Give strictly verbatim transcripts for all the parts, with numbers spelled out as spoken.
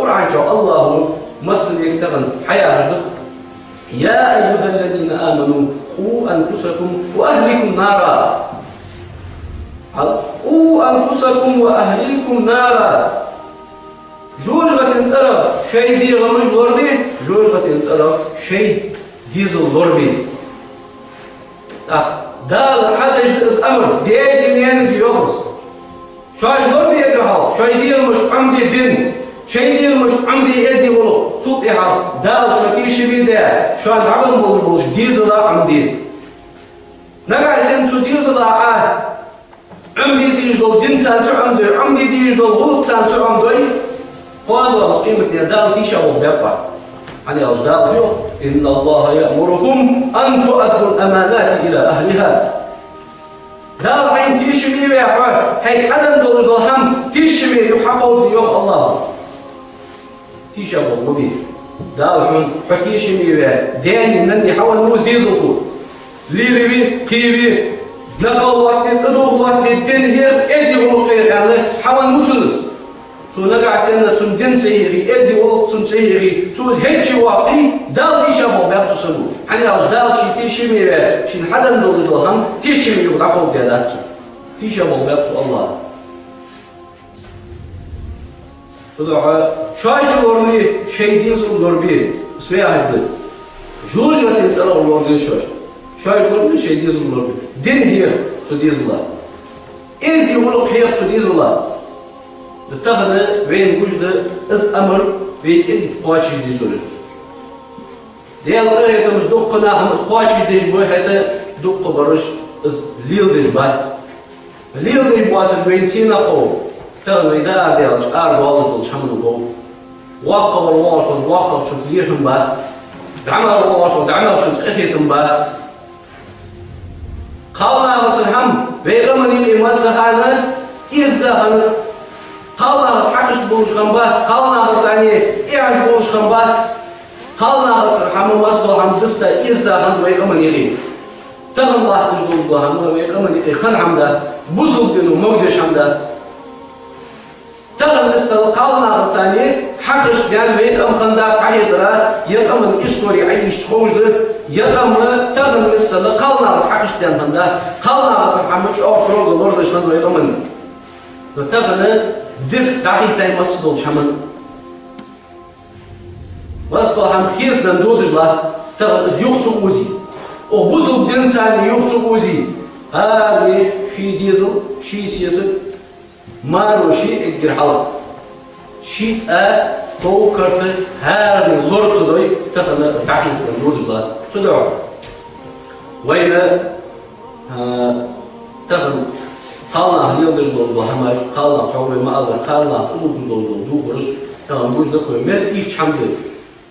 Къуръан чу АллахӀа массанега тахан хьаяхаш да: «يا أيها الذين آمنوا قوا أنفسكم وأهليكم نارا». Хьал: «قوا أنفسكم وأهليكم نارا». ЖожагӀатен цӀерах шоай дегӀамаш лораде, жожагӀатен цӀерах шоай дезал лорабе. ТӀаккха Дала хьадеш да из амар, даьга а наьнага а йоах из. Шоаш лораде эггара хьалха, шоай дегӀамашта Ӏомаде дин, шоай дегӀамашта Ӏомаде эздий гӀулакх, цул тӀехьагӀа Дала шо тешаме даь, шоана дӀабенна болаш болча дезала Ӏомаде. Нагахьа санна цу дезала Ӏа Ӏомаде дезаш дола дин царна ца Ӏомадой, Ӏомаде дезаш дола гӀулакх царна ца Ӏомадой, кхоана доагӀача къематдийнахьа Дала тийшаболх баьб Ӏа. ХӀана аьлча Дала йоах: «إن الله يأمركم أن تؤدوا الأمانات إلى أهلها». Дала хьайна тешаме ве хьо, хьайга хьаденна долаш дола хӀама тешаме юха хьакховдаде, йоах АллахӀа. Тийшаболх ма бе. Дала хьона, хьо тешаме ве, даьна, нанна хьавенна ва из дезалхо. Лелаве, кхеве, накъал лоаттаде, тӀадувха лоаттаде, дин хьеха, эздий гӀулакх хьеха аьнна, хьавенна ва цунна из. Цо нагахьа санна цунна дин ца хьехе, эздий гӀулакх цунна ца хьехе, цо из хӀаьта а воаккхе, Дала тийшаболх баьб цу саго. ХӀана аьлча Дала ше тешаме ве, шийна хьаденна долаш дола хӀама тешаме юха дӀакховдадаьдац цо. Тийшаболх баьб цо АллахӀа. Цудухьа шоаш лорале, шоай дезал лорабе, из ма яхилга да. ЖожагӀатен цӀерах лораде шоаш. Шоаш лорале, шоай дезал лорабе. Дин хьеха цу дезала. Эздий гӀулакх хьеха цу дезала. Тахан вайна гуш да из амар вай кӀезига кхоачашдеш долга. Даьла къахетамца дукха нах-м из кхоачашдеш ба, хӀаьта дукхагӀбараш из леладеш бац. Леладеш боацилга вайна сенах хов, тахан вай дӀаарадаьлча арадоалаш долча хӀаманах хов. ВоккхагӀвар воагӀаш волча воккхагӀчунца лерхӀам бац. ЗӀамагӀвар воагӀаш волча зӀамагӀчунца къахетам бац. Кхалнахаца хӀама вай къаман юкъе масса хана эза хиннад. Кхалнахаца хьакъ иштта болаш хиннабац, кхалнахаца цхьана эхь болаш хиннабац. Кхалнахаца хӀама, масса дола хӀама диста эза хиннад вай къаман юкъе. Тахан латташ дола хӀама вай къаман юкъе хинна хӀама дац, бусалба дино могадеш хӀама дац. Тахан миссел кхалнахаца цхьана хьакъ иштта даьнна вай къам хиннадац хьахетар, е къаман истори Ӏайийшача ховш да, е къам тахан миссел кхалнахаца хьакъ иштта даьнна хиннадац, кхалнахаца хӀама чӀоагӀа строго лорадеш хиннад вай къаман. Но тахан дерст дӀахийцай масса долча хӀаман. Масса дола хӀама хеца денна додаш латт, тахан из юха ца озий. Укх бусалба динца цхьана юха ца озий. ХӀаране ший дезал, ший сесаг, маро ший эггара хьалха. Ший цӀа тов, карта хӀаране лора ца дой, тахан из дӀахеца денна додаш латт. Цудухьа вайна А, тахан кхалнах леладеш долаш дола хӀамаш, кхалнах тхьовра ма аллара, кхалнах тӀадувхаш долаш дола дувхараш, тахан гуш да-кх вай, мел ийрча хӀама да.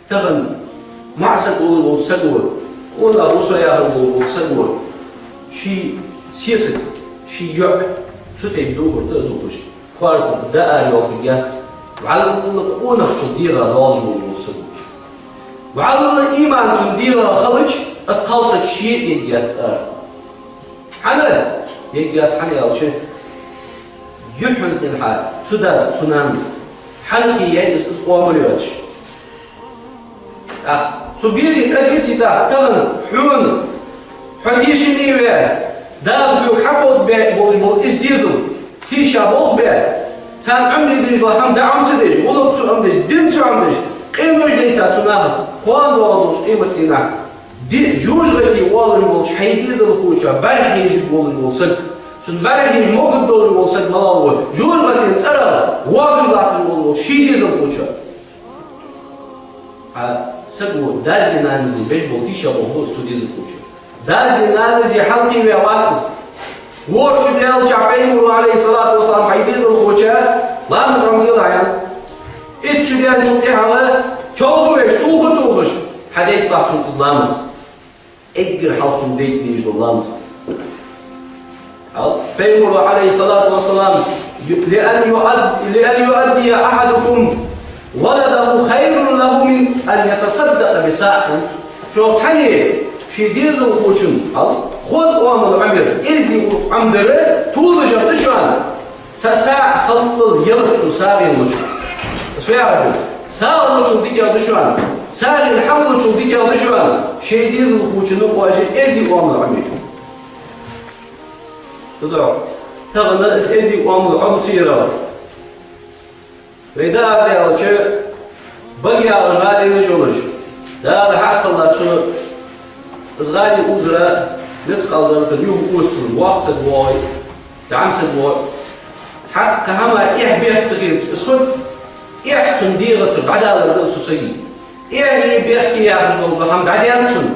Тахан маӀа саг волаш волча саго, къонах ва со яхаш волаш волча саго, ший сесаг, ший йоӀ цу тайпа дувхар тӀа а дувхаш, кхоана дӀа ара йоаккхаргьяц, вӀалла къонахчун дегӀа доаллаш волаш вола саг. ВӀалла иман цун дегӀа хилча, из кхалсаг ше а ергьяц ара. ХӀана? Ергьяц, хӀана аьлча, юххьанца денз хьа цу дас, цу нанас хьалкхе яьй из, из оамал йоацаш. ТӀаккха цу берий къа дийцача, тахан хьона, хьо тешаме ве, Дала хьога хьакховдабе болаш бола из дезал, тийшаболх бе, царна Ӏомаде дезаш дола хӀама дӀа Ӏома ца деш, гӀулакх ца Ӏомадеш, дин ца Ӏомадеш, къинош дайта цу наха, кхоана доагӀаш долча къематдийнахьа, ди-, жожагӀате воалаш волча хьай дезалхочоа бӀарахьежаш волаш вола саг, цунна бӀарахьежа могадолаш вола саг малагӀа ва, жожагӀатен цӀерах воагаш латташ вола ший дезалхочоа. Хьа саго дазеи нанази беш бола тийшаболх ба из цу дезалхочоа. Дазеи нанази хьалкхеваь вац из. ВорхӀ шу даьннача Пайхамара, Ӏалайхи ссалату вассалам, хьай дезалхочоа ламаз Ӏомаделахь аьннад. Итт шу даьнначул тӀехьагӀа човхавеш, тӀух а тӀухаш, хьадайталахь цунна из ламаз. Эггара хьалха цунна дайта дезаш дола ламаз. Хьал, Пайхамара, Ӏалайхи ссалату вассалам, لأن يؤد-، لأن يؤدي أحدكم ولده خير له من أن يتصدق بصاع. Шух цхьанне ший дезалхочун, хьал, хоза оамал Ӏомаяр, эздий гӀулакх Ӏомадар толашагӀа да шоана цхьа саӀ халлал ялат цо сагӀийна луча. Из фу яхар да? сагӀа лучул дикагӀа да шоана, сагӀийна хӀама лучул дикагӀа да шоана, шоай дезалхочунна оаш эздий оамал Ӏомаде. Цудухьа тахан из эздий оамал Ӏомаде ца яр. Вай дӀаарадаьлча, Бага яхача гӀалина йолаш, Дала хьакхелла цу, из гӀали узара, низ кхалзар тӀа юха устал, воккха саг воагӀе, зӀамига саг воагӀе. Цхьаккха хӀама эхь-бехк ца хеташ, из хӀама эхь цун дегӀацара дӀадалар да цу сага. Эхь е бехк е яхаш дола хӀама дӀадаьннад цунна.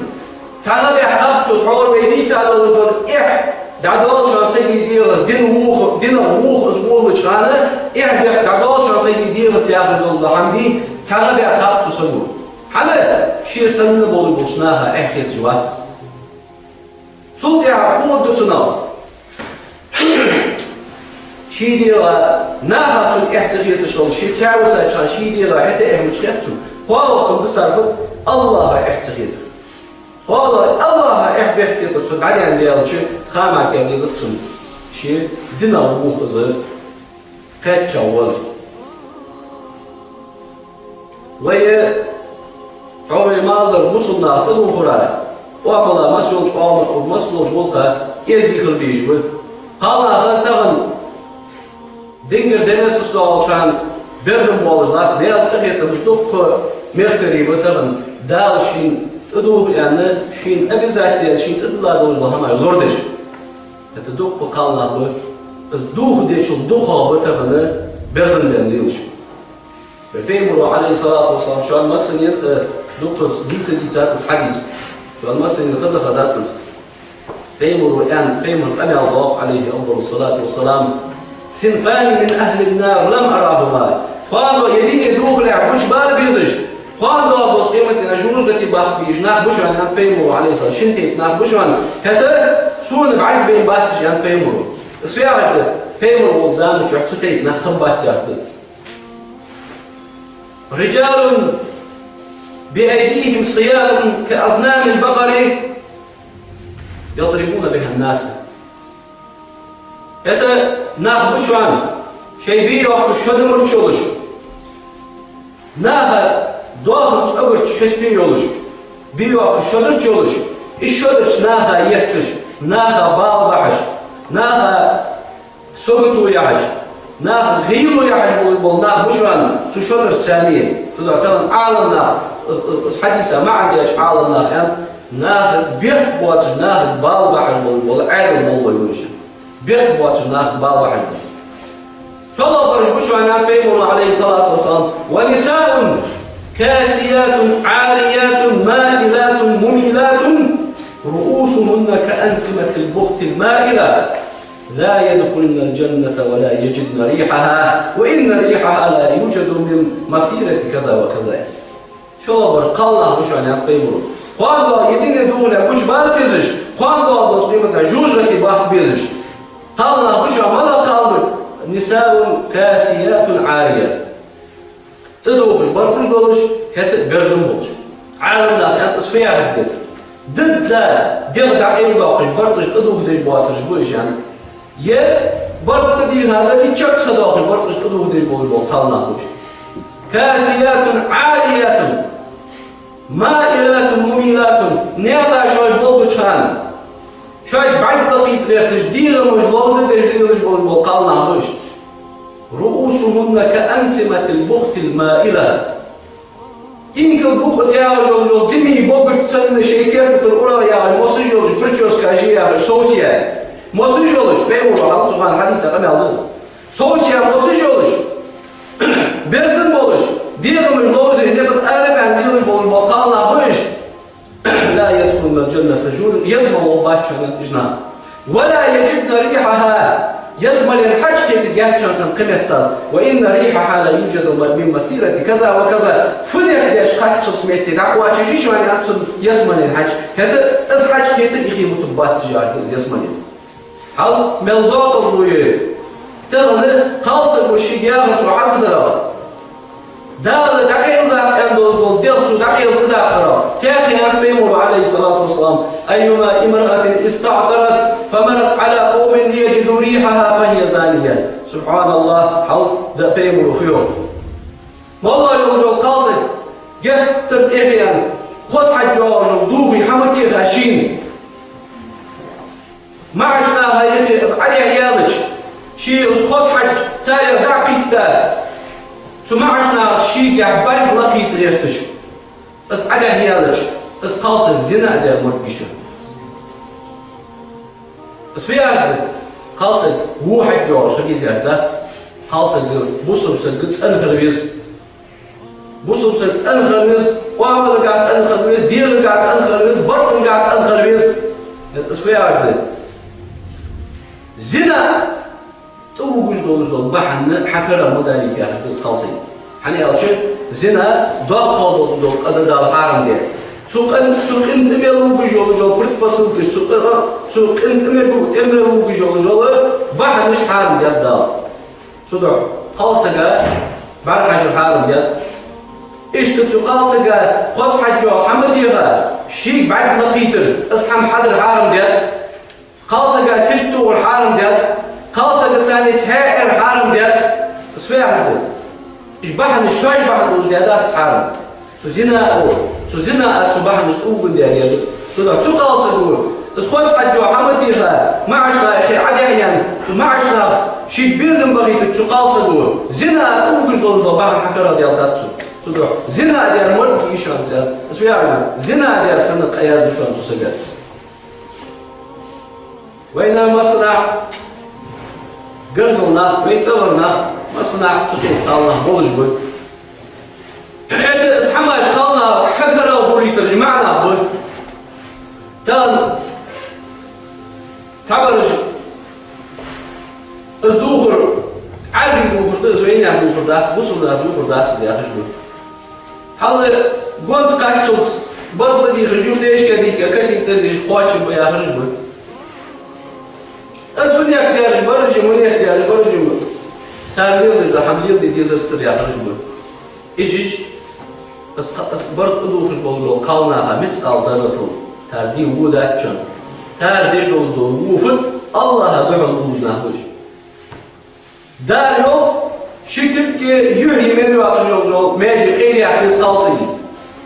Цхьа гӀа бехк кхаьбача, тхьовра вай дийца долаш дола эхь дӀадоал шоана сага дегӀаца, дин вуха, динах вуха из волалуча хана, эхь-бехк дӀадоал шоана сага дегӀаца яхаш дола хӀама дий, цхьа гӀа бехк кхаьбача цу саго. ХӀана? Ше санна болаш болча наха эхь хеташ вац из. Цул тӀехьагӀа хӀама да цунах. Ший дегӀа наха цунна эхь ца хеташ хилча, ше цхьаь висача хана ший дегӀа хӀаьта эхь мича хет цунна? КхоалагӀа цунна да цар фуд? АллахӀа эхь ца хетар. КхоалагӀа АллахӀа эхь-бехк хетар цунна дӀадаьнна даьлча, хӀама кхаьба деза цунна, ше динах вуха из кхаьча вола. Вай, тхьовра вай мел дар бусалба нах тӀадувхара, оамала масса йолча оамала, масса йолча гӀулакха эздий хила безаш ба. Кхалнаха тахан динагара де мессас доагӀача хана берзан болаш латт, Даьла къахетамца дуккха мехкарий ба тахан, Дала шийна тӀадувха аьнна, шийна обязательно, шийна тӀадилла долаш дола хӀамаш лорадеш. ХӀаьта дуккха кхалнах ба, из дувхадечул дукхагӀа ба тахан берзан бен лелаш. Пайхамара, Ӏалайхи ссалату вассалам, шоана массанена, э, дукха дийца-дийцад из хьадис. Шоана массанена хеза-хезад из. Пайхамара аьннад, Пайхамара къамаьл доагӀа, Ӏалайхи афдалу ссалату вассалам: «صنفان من أهل النار لم أرهما». Кхоана доагӀа е дин, е духьале гучабала безаш, кхоана доагӀа болча къематдийнахьа жожагӀате баккха безаш нах ба шоана, аьннад Пайхамара, Ӏалайхи ссалам, шин тайпа нах ба шоана, хӀаьта сона бӀаргабайна бац уж, аьннад Пайхамара. Из фу яхар да? Пайхамар волча заман чухь цу тайпа нах хиннабац яхар да из. «رجال بأيديهم سياط كأذناب البقر يضربون بها الناس». ХӀаьта нах ба шоана, шоай бе йоаккхаш шодар мурч йолаш, наха доахан цӀогарча хьисапе йолаш, бе йоаккхаш шодарча йолаш, из шодарча наха етташ, наха бала бахьаш, наха сагото яхьаш, наха гӀийла яхьаш бола, бола нах ба шоана, цу шодарча царна. Цудухьа тахан Ӏаламнаха, из, из, из хьадиса маӀан деча Ӏаламнаха аьннад, наха бехк боацаш, наха бала бахьаш бола, бола Ӏаьдал моллой вуйша. Бехк боацаш, наха бала бахьаш бола. ШоллагӀбараш ба шоана, аьннад Пайхамара, Ӏалайхи ссалату вассалам: «ونساء كاسيات عاريات مائلات مميلات رؤوسهن كأنسمة البخت المائلة». «لا يدخلن الجنة ولا يجدن ريحها، وإن ريحها لا يوجد من مسيرة كذا وكذا». ШоллагӀбараш кхалнах ба шоана, аьннад Пайхамара. Кхоана доагӀа е дин, е духьале гучабала безаш, кхоана доагӀа болча къематдийнахьа жожагӀате баккха безаш кхалнах ба шоана. МалагӀа кхалнах? «نساء كاسيات عاريات». ТӀадувхаш барзкъаш долаш, хӀаьта а берзан болаш. Ӏаламнаха аьннад, из фу яхар да? Дизза дегӀ дӀакъайладоаккхаш барзкъаш, тӀадувхадеш боацараш ба уж, аьннад. Е барзкъа дийхада, е чакх ца доаккхаш барзкъаш, тӀадувхадеш болаш бола кхалнах ба уж. «كاسيات عاريات مائلات مميلات». Наькъа шоаш болхача хана шоаш бӀарг лакхийта гӀерташ, дегӀамаш ловзадеш лелаш бола, бола кхалнах ба уж. «رؤوسهن كأنسمة البخت المائلة». Инкала букъа тӀа ягӀаш йола, йола дими богаш санна, шоай керта тӀара урагӀ ягӀаш, мосаш йолаш, прическаш е яхаш, совсаяь. Мосаш йолаш, Пайхамара хьал цу хана хьадиса къамаьл да из. Совсаяь мосаш йолаш, берзан болаш, дегӀамаш ловзаш, никъ тӀа ара баьнна лелаш болаш бола кхалнах ба уж. «لا يدخلن الجنة», жожагӀате ялсмале ловргбац шоана уж нах. «ولا يجدن ريحها», ялсмален хьаж кхетаргьяц шоана цун кхыметтел. «وإن ريحها ليوجد من مسيرة كذا وكذا». Фу деш кхаччалца метте дӀакхоачаш я шоана, аьннад, цун ялсмален хьаж. ХӀаьта из хьаж кхетаргья, ихе мутаргбац уж, аьннад, из ялсмале. Хьал мел докъазло я тахан кхалсаго шийга яхар цо хьа ца дарах, Дала дӀакъайладаккха аьнна долаш дола дегӀ цо дӀакъайла ца даккхарах. Цхьаькха аьннад Пайхамара, Ӏалайхи ссалату вассалам: «أيما امرأة استعطرت فمرت على قوم ليجدوا ريحها فهي زانية». СубхьаналлахӀ, хьал да Пайхамара фу йоах. МоллагӀа йолаш йола кхалсаг геттара тӀехьа ваьнна, хоза хьаж йоагӀаш йола дугӀий хӀама теха шийна. МаӀача наха юхе из Ӏодехьаяьлча, ший из хоза хьаж царех дӀакхийтта, цу маӀача наха шийгахьа бӀарг лакхийта гӀерташ. Из Ӏодехьаяьлча, из кхалсаг зина а даьр ма дий шоана. Из фу яхар да? Кхалсаг во хьаж йоагӀаш хила езаш дац. Кхалсаг бусалба сага цӀена хила веза. Бусалба сага цӀена хила веза, оамалгахьа цӀена хила веза, дегӀагахьа цӀена хила веза, барзкъангахьа цӀена хила веза. Из фу яхар да? Зина тӀавугаш долаш дола бахьан хьакара ма далийта яхар да из кхалсага. ХӀана аьлча, зина доккхагӀа долаш дола къа да Дала хьарам даьр. Цу къин-, цу къинтӀера мел вугаш йолаш йола предпосылкаш, цу къи-, цу къинтӀера мел ву-, тӀера мел вугаш йолаш йола бахьанаш хьарам даьд Дала. Цудухьа кхалсага бӀаргхьажар хьарам даьд. Иштта цу кхалсага хоза хьаж йоагӀа хӀама теха, шийга бӀарг лакхийтар, из хӀама хьадар хьарам даьд. Кхалсага кулг тохар хьарам даьд, кхалсага царца хьаьр хьарам даьд. Из фу яхар да? Уж бахьанаш шоай бахьан долаш даьдац хьарам. Цу зина а, цу зина а, цу бахьанаш тӀавугаш даьр дац. Цудухьа цу кхалсаго из хоза хьаж йоагӀа хӀама теха, маӀача наха юхе Ӏодехьаяьнна, цу маӀача наха шийга безам бахийтача цу кхалсаго зина а тӀавугаш долаш дола бахьан хьакара даьдац цо. Цудухьа зина а даьр ма дий шоана из. Из фу яхар да? Зина а даьр санна къа язду шоана цу сага. Вайна массанахьа, гаргара нах, вай цӀагӀара нах, массанахьа цу тайпара кхалнах болаш ба. ХӀаьта из хӀамаш кхалнаха хьакара хулийтараш маӀа нах ба. Тахан цхьабараш из дувхар, Ӏарбий дувхар да из, вайнаьха дувхар дац, бусалба наьха дувхар дац из яхаш ба. Хьалла гонна кхаччалца барзкъа дийхаш, юха дешка дийхка, косынка тӀадийхка кхоачам ба яхараш ба. Из фу нехк даьраш бараш а ма, нехк даьраш бараш а ма. Цар леладеш дола хӀама леладе дезарцара яхараш ба. Ижиж, из кха-, из барзкъа дувхаш болаш бола кхалнаха мискъал зарратал цар де во дац шоана. Цар деш дола во фуд? АллахӀа духьал лувш нах ба уж. Дала йоах, ши кулг юхьи мел йоацаш йола маьже къайлаяха еза кхалсага.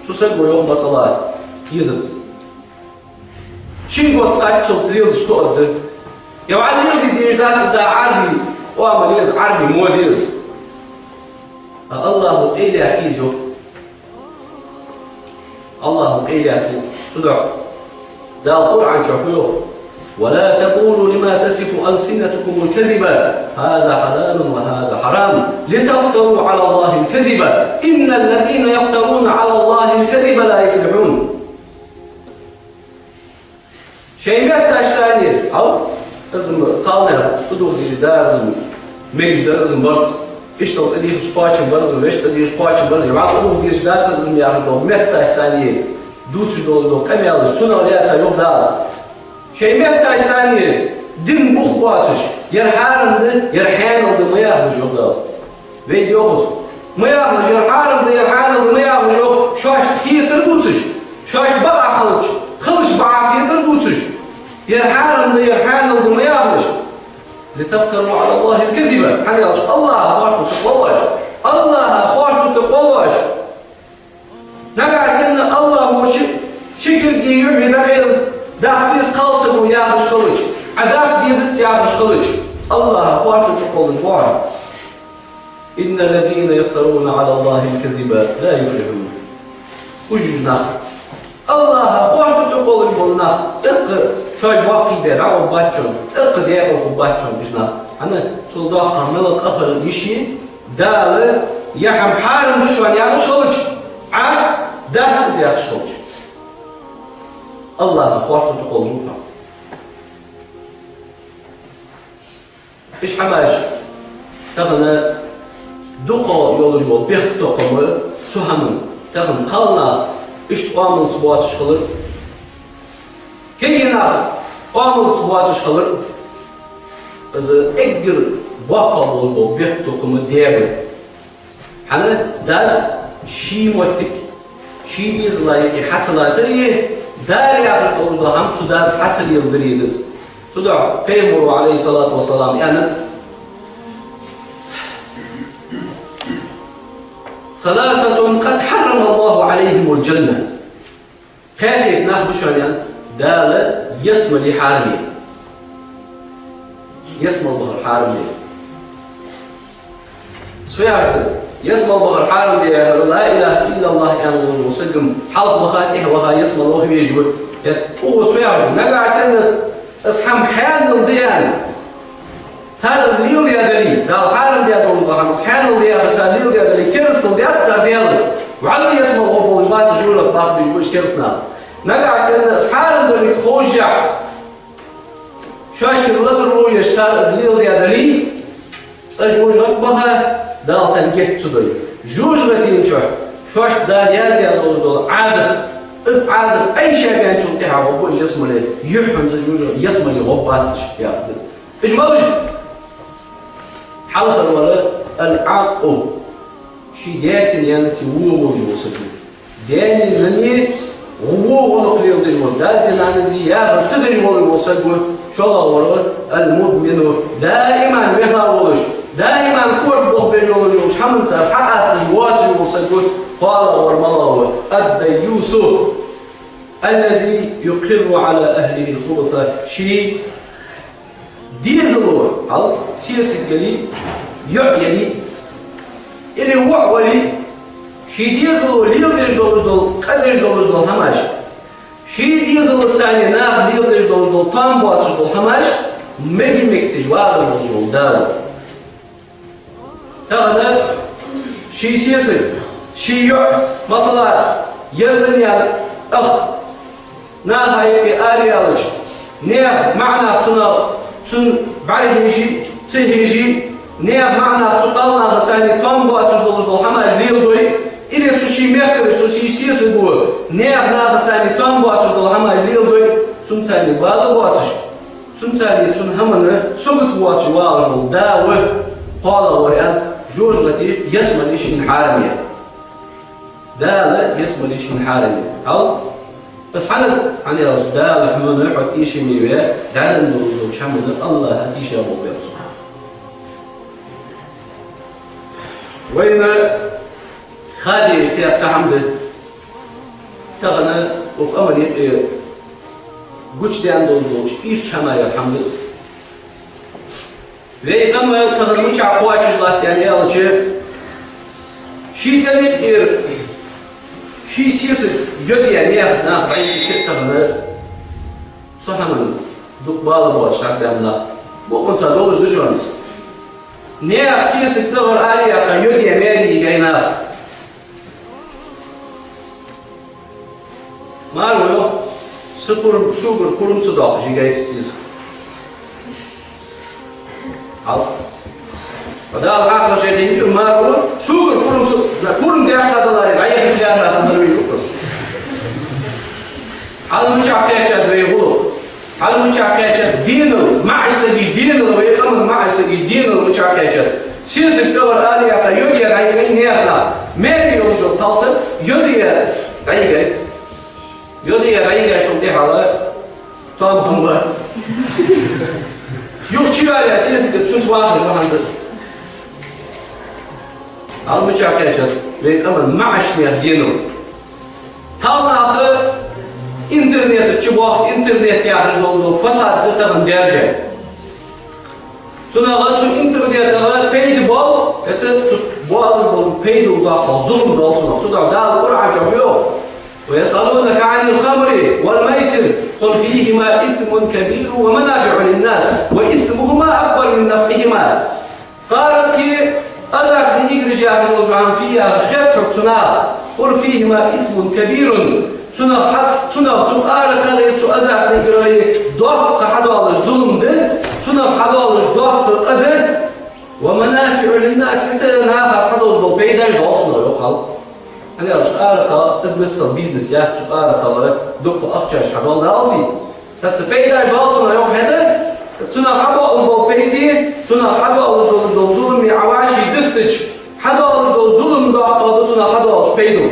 Цу саго йоах масала езац. Шин гонна кхаччалца леладеш тоъаргда. Е вӀалла леладе дезаш дац из, да Ӏарбий оамал я из, Ӏарбий мода я из. А АллахӀо къайлаяха еза йоах. АллахӀо къайлаяха еза. Цудухьа Дала Къуръан чу фу йоах: «ولا تقولوا لما تصف ألسنتكم الكذب هذا حلال وهذا حرام لتفتروا على الله الكذب إن الذين يفترون على الله الكذب لا يفلحون». Шоай метташца, хьал, из ма кхалнаьха тӀадувха дезаш дар, из ма мегаш дар, из ма барт. Иштта тӀадийхача кхоачам бар, из ма вешта тӀадийхача кхоачам бар, е вӀалла тӀадувха дезаш дац из ма яхаш дола метташца дувцаш дола, дола къамаьлаш, цунах лаьца йоах Дала. Шоай метташца дин бух боацаш, ер хьарам да, ер хьанал да ма яхалаш йоах Дала. Вайга йоах из. Ма яхалаш, ер хьарам да, ер хьанал да ма яхалаш йоах, шоашта хетар дувцаш, шоашта бакъахьа хилча, хилча бакъахьа хетар дувцаш. Ер хьарам да, ер хьанал да ма яхалаш. «لتفتروا على الله الكذب». ХӀана аьлча АллахӀа харцо тӀакхоллаш. АллахӀа харцо тӀакхоллаш. Нагахьа санна АллахӀо ши, ши кулг юхьи дӀакъайла даккха деза кхалсаго яхаш хилча, Ӏа даккха дезац яхаш хилча, АллахӀа харцо тӀакхоллаш ва хьо. «إن الذين يفترون على الله الكذب لا يفلحون». Уж, уж нах, АллахӀа харцо тӀакхоллаш бола нах, цӀаккха шоай боккхий бер дӀагӀоргбац шоана, цӀаккха декъала хургбац шоана уж нах. ХӀана? Цул доккхагӀа мел къа хила йиш я, Дала ер хӀама хьарам да шоана яхаш хилча, Ӏа дац из яхаш хилча. АллахӀа харцо тӀакхоллаш ва хьо. Уж хӀамаш тахан дукха йолаш йола бехктокхам ба цу хӀаман. Тахан кхалнах иштта оамалца боацаш хилар, кагий нах оамалца боацаш хилар, из эггара боккхагӀа бола бехктокхам да. ХӀана? Дас ший моттиг, ший дезала юкъе хьа ца лацаре, Дала яхаш долаш дола хӀама цу дас хьа ца леладаре да из. Цудухьа Пайхамаро, عليه الصلاة والسلام, аьннад: ثلاثة قد حرم الله عليهم الجنة. Кхаь тайпа нах ба шоана, Дала ялсмале хьарам яь. Ялсмале бахар хьарам яь. Цхьа яхар да, ялсмале бахар хьарам яь яхар, لا إله إلا الله аьнна волча сага хьалха ваха, тӀехьа ваха, ялсмале ваха везаш ва. Е, укхаза цхьа яхар да, нагахьа санна из хӀама хьанал да аьнна, цар из леладаь дале, Дала хьарам даь долаш дола хӀама из хьанал да яхаш цар леладаь дале, керастал даьд цар Даьлаца. Валлахӏи, ялсмале гӀоргболаш бац, жожагӀате баха безаш ба уж кераста нах. Нагахьа санна из хьарам дале ховшшехь, шоашкара латар лу еш цар из леладаь дале, цкъа жожагӀате баха, Дала царна гешт ца дой. ЖожагӀатен чу шоашта Дала яздаь долаш дола Ӏазап, из Ӏазап айша баьнначул тӀехьагӀа гӀоргба уж ялсмале, юххьанца жожагӀате, ялсмале гӀоргбац уж, яхаш да из. Уж малаш ба? Хьалхарвар العاق, ший даьцеи наьнацеи во волаш вола саг ва. Даьнеи наннеи во гӀулакх леладеш вола, даьзи наьнази яхар ца деш волаш вола саг ва. ШоллагӀвар المدمن, даиман ваха волаш, даиман корта бохабеш волаш, хӀаманца хьакъасташ воацаш вола саг ва. КхоалагӀвар малагӀа ва? الديوث الذي يقر على أهله الخبث. Ший дезало, хьал, сесаг яле, йоӀ яле, или воӀ вале, ший дезало леладеш долаш дола, къа деш долаш дола хӀамаш, ший дезалца цхьана наха леладеш долаш дола, тоам боацаш дола хӀамаш мега-мегаш вагӀаш волаш вола да ва. Тахан ший сесаг, ший йоӀ, масала, ерзан яр ах, наха юкъе араялча, наьха маӀа нах цунах, цун бӀарахьежа, ца хьежа, наьха маӀа нах цу кхалнаха цхьана тоам боацаш долаш дола хӀамаш леладой, или цу ший мехкара, цу ший сесаго, наьха наха цхьана тоам боацаш дола хӀамаш леладой, цунца цхьана бала боацаш, цунца цхьана цун хӀаман сагота воацаш вагӀаш вола да ва. КхоалагӀвар аьннад, жожагӀате ялсмале шийна хьарам я. Дала ялсмале шийна хьарам я. Хьал, из хӀана, хӀана аьлча, Дала хьона хьо тешаме ваь, дӀаденна долаш долча хӀаман АллахӀа тийшаболх баьб цунна. Вайна ха дезаш цхьа хӀама да. Тахан укх къаман юкъе гучадаьнна долаш долча ийрча хӀамаех хӀама да из. Вай къам тахан мичахьа кхоачаш латт аьнна аьлча, ший цӀен юкъера ший сесаг йодаь наьха нах бӀаргагуш я тахан. Цу хӀаман дукха бала боацаш хьабаьнна нах бокъонца долаш да шоана из. Наьха сесаг цӀагӀара араяьккха йодаь маьре йига нах. Маро йоах, са курм, согара курм ца доаккхаш йигай са сесаг. Хьал. Дала хьакъ шайтӀа йига маро, согара курм ца, на курм даьккха даларе, дӀаяхача лаьрхӀа хиннар вий укхаза. Хьал мичахьа кхаьчад вай гӀулакх? Хьал мичахьа кхаьчад денал, маӀача сага денал, вай къаман маӀача сага денал мичахьа кхаьчад? Сесаг цӀагӀара араяьккха йодаь дӀайигай наьха нах, маьре йолаш йола кхалсаг йодаь дӀайигай. Йодаь дӀайигаячул тӀехьагӀа тоам хӀама бац. Юха чувале сесаг цунца вахар ва хӀанз а. Хьал мичахьа кхаьчад вай къаман маӀача наьха денал? Кхалнаха интернета чу боах, интернет яхаш долаш дола фасад да тахан даьржа. Цунах, цу интернетах пайда боал, это цу боалаш бола пайдал доаккхал зулам доал цунах. Цудухьа Дала Къуръан чу йоах: ويسألونك عن الخمر والميسر قل فيهما إثم كبير ومنافع للناس وإثمهما أكبر من نفعهما. Къаракхи азартни играш яхаш йола хӀама фу я аьлча, хет хьога цунах. قل فيهما إثم كبير. Цунах хьа-, цунах, цу къаракхагӀи цу азартни играгӀи доккха хьадоалаш зулам да, цунах хьадоалаш доккха къа да. ومنافع للناس, хӀаьта нахаца хьадоалаш дола пайдаш доал цунах, йоах Дала. ХӀана аьлча къаракхагӀа, из миссел бизнес яц, цу къаракхагӀа дукха ахчаш хьадоал Дала цунна. Цхьацца пайдаш доал цунах, йоах, хӀаьта цунах хьадоалаш дола пайда, цунах хьадоалаш дола, дола зулам Ӏа вӀаший дистача, хьадоалаш дола зулам доаккхал да цунах хьадоалаш пайда.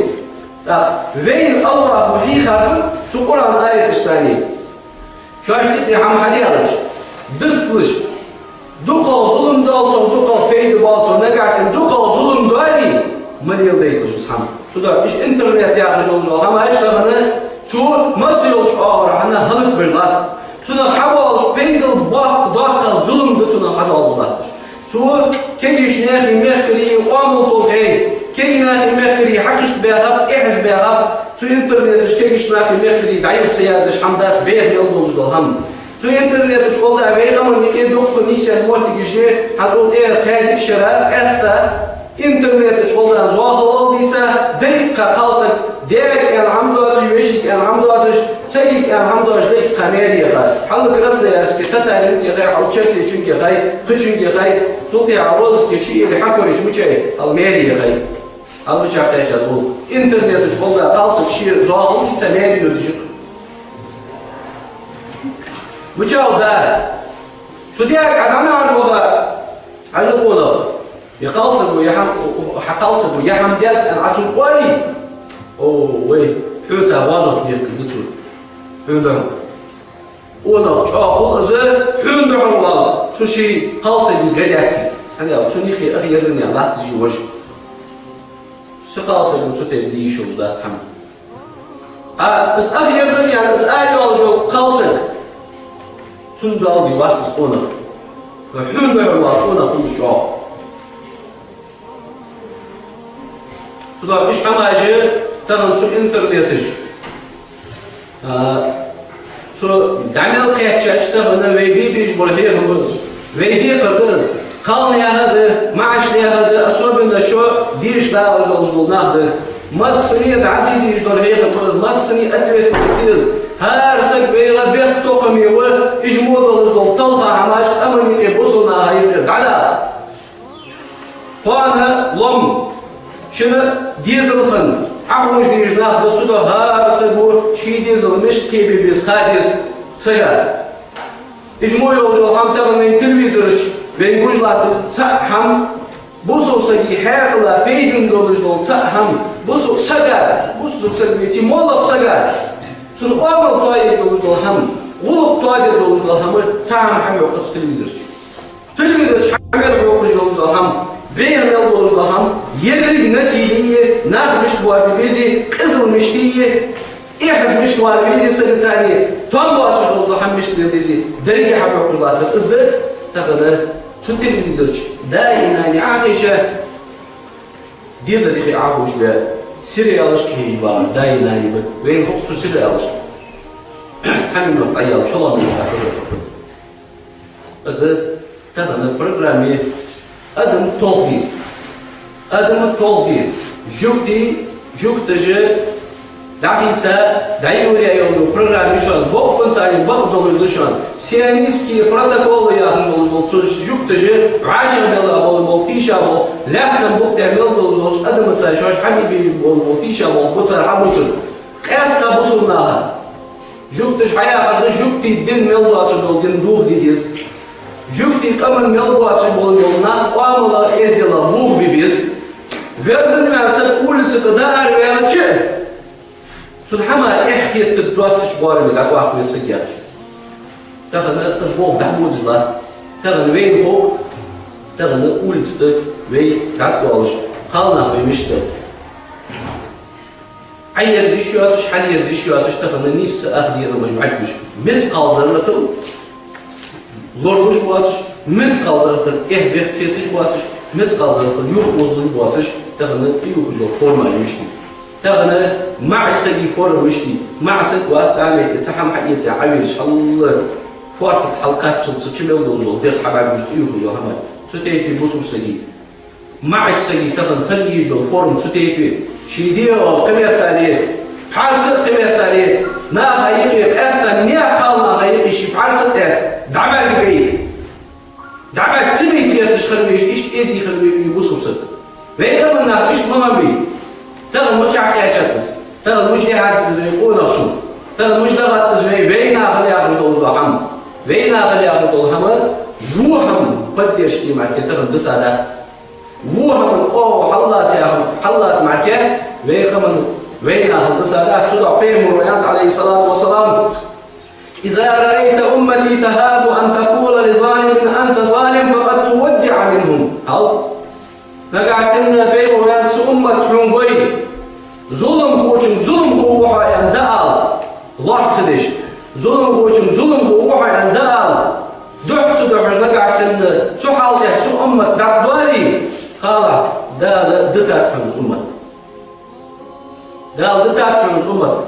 ТӀаккха вайна АллахӀа хьийхар фуд цу Къуръан аяташца? Шоашта юкъе хӀама хьадаьлча, дисталаш, дукхагӀа зулам доал цох, дукхагӀа пайда боал цох, нагахьа санна дукхагӀа зулам доале, ма леладайталаш Цудухьа уж интернет яхаш йолаш йола хӀамаш тахан цу масса йолча оагӀорахьа хӀалакбеш латт. Цунах хьадоалаш пайдал боккха, доккха зулам да цунах хьадоалаш латташ. Цу кегийча наьха мехкарий оамал толхай, кегий наьха мехкарий хьакхашта баьхаб, эхьаза баьхаб. Цу интернета чу кегийча наьха мехкарий дӀаюха ца яздеш хӀама дац, бехк мел долаш дола хӀама. Цу интернета чу гӀолла вай къаман юкъе дукха нийсъенна моттигаш я, хьа цул тӀехьа кхаь-диъ шера къаьстта интернета чу гӀолла зоахалол дийца, дайкха кхалсаг, даьга аьнна хӀама доацаш, вешийга аьнна хӀама доацаш, сагага аьнна хӀама доацаш, дайкха маьре яха. Хьал Красноярске татаринга яхай, хьал черсечунга яхай, кхычунга яхай, цул тӀехьа розыске чу ийла хьакорича мичай, хьал маьре яхай. Хьал мича кхаьчад гӀулакх. Интернета чу гӀолла кхалсаг ше зоахалол дийца маьре йодаш я-кх. Мича да? Цу даьга Ӏа дӀанахьар ваха, хьажал къонах. Е кхалсаго, е хӀам-, хьа кхалсаго, е хӀама даьд аьнна Ӏа цунга оале, о, вай, хьоца базот бехкар да цо. Хьона духьал. Къонах чӀоагӀа хул из, хьона духьал вала, цу ший кхалсага га даьккхе. ХӀана аьлча цун юхе ах ерзана яьнна латташ я вож. Са кхалсаго цу тайпа де йиш йолаш дац хӀама. А, из ах ерзана яьнна, из ара йоалаш йола кхалсаг. Цунна доал де вац из къонах. Хьона духьал вала къонах хул из чӀоагӀа. Цудухьа уж хӀамаш тахан цу интернета чу, а, цу дӀа мел кхаьчача тахан вай бе безаш бола хьехам ба из. Вай декхар да из. Кхалнаьха да, маӀача наьха да, особенно шо дешаш дагӀаш долаш дола нах да. Массане дӀа де дезаш дола хьехам ба из, массане ответственность да из. ХӀара саг вайга бехктокхаме ва, уж мо долаш дола талха хӀамаш къаман юкъе, бусалба наха юкъера дӀадаха. Кхоана лом, шийна дезал хинна, Ӏохувш дезаш нах да, цудухьа хӀара саго ший дезал мишта кхебе беза ха деза сага. Уж мо йолаш йола хӀама тахан вайна телевизора чу вайна гуш латта цхьа хӀама, бусалба сага хьаькъала пайдана долаш дола цхьа хӀама, бусалба сага, бусалба саг веций, моллагӀа сага, цун оамал тоаергдолаш дола хӀама, гӀулакх тоадергдолаш дола хӀама, цхьа хӀама хьахьокхац телевизора чу. Телевизора чу хьа мел хьокхаш йолаш дола хӀама, бӀеха мел долаш дола хӀама, еррига насилие, нах мишта боабе безе, къизал мишта е, эхьаза мишта воалаве веза сагаца, тоам боацаш долаш дола хӀама мишта хила деза, деррига хьахьокхаш латтар из да. Тахан цу телевизора чу даи нанеи Ӏохайша, дезал юхе Ӏохувш бе, сериалашка хьежаш багӀар даи нанеи ба. Вайна хов цу сериалашка цхьа минот дӀаяла, шоллагӀа минот дӀахьежа. Из тахан программе адам толхаде. Адам толхаде. Жугтий, жугташа дӀахийца, дӀайора йолаш йола программа я шоана, бокъонца а бакъдолаш да шоана. Сионистские протоколы яхаш йолаш йола цу жугташа вӀашагӀбелла бола, бола тийша бола, лаьттан букъ тӀа мел долаш долча адамаца шоаш хьабе безаш бола, бола тийша бола бувцар хьабувцар. Къаьстта бусалба наха. Жугташа хьаяхар да, жугтий дин мел доацаш дола дин дохаде деза. Жугтий къаман мел доацаш бола йола нах оамалах, эздела бохабе беза. Верзан ваьнна саг улица тӀа дӀаараваьлча, цун хӀама эхь хетаргдоацача боараме дӀакъоаккхаве саг яхаш. Тахан из болх дӀабодаш латт. Тахан вайна хов, тахан улица тӀа вай дӀатӀадоалаш, кхалнах вай мишта да. Ӏоерза йиш йоацаш, хьалъерза йиш йоацаш, тахан нийсса ах дегӀамаш бӀаргагуш. Меца кхалзаргдоацаш, лоравеш воацаш, меца кхалзаргдоацаш, эхь-бехк хеташ воацаш, меца кхалзаргдоацаш, юха озалуш воацаш, тахан тӀаювхаш йола форма я мишта. Тахан маӀача сага форма мишта. МаӀа саг вац, тӀаме тӀа цхьа хӀама хьаэца Ӏовирзаш, хьал фоартах хьалкхаччалца чу мел долаш дола дегӀ хьабӀаргагуш тӀаювхаш йола хӀама. Цу тайпара бусалба сага, маӀача сага тахан хила езаш йола форма цу тайпара я. Ший дегӀо кхыметтел, пхьарс а кхыметтел, наха юкъе, къаьстта наьха кхалнаха юкъе ший пхьарс а тӀа дӀабӀаргабайта, дӀабӀарга ца байта гӀерташ хила везаш, иштта эздий хила везаш ва бусалба саг. Вай къаман нах иштта ма хиннабий. Тахан мичахьа кхаьчад из? Тахан мича дӀахьаьркад из вай къонахчун? Тахан мича дахад из вай, вайнаьха хила яхаш долаш дола хӀама? Вайнаьха хила яхаш дола хӀама, во хӀама поддержка е мара тахан дисадац. Во хӀама, о, хьаллаца яхар, хьаллаца мара, вай къаман, вайнаьха хила дисадац. Цудухьа Пайхамара аьннад, Ӏалайхи ссалату вассалам: «إذا رأيت أمتي تهاب أن تقول لظالم أنت ظالم فقد تودع منهم». Хьал, нагахьа санна Пайхамара аьннад, са уммат хьона гой, Зуламхочунга зуламхо ва хьо аьнна дӀаала, лоацца деш. Зуламхочунга зуламхо ва хьо аьнна дӀаала, духьа ца духьаш нагахь санна цу хьал тӀа сона уммат дӀадоале, хала, Дала дитад хьона из уммат. Дала дитад хьона из уммат.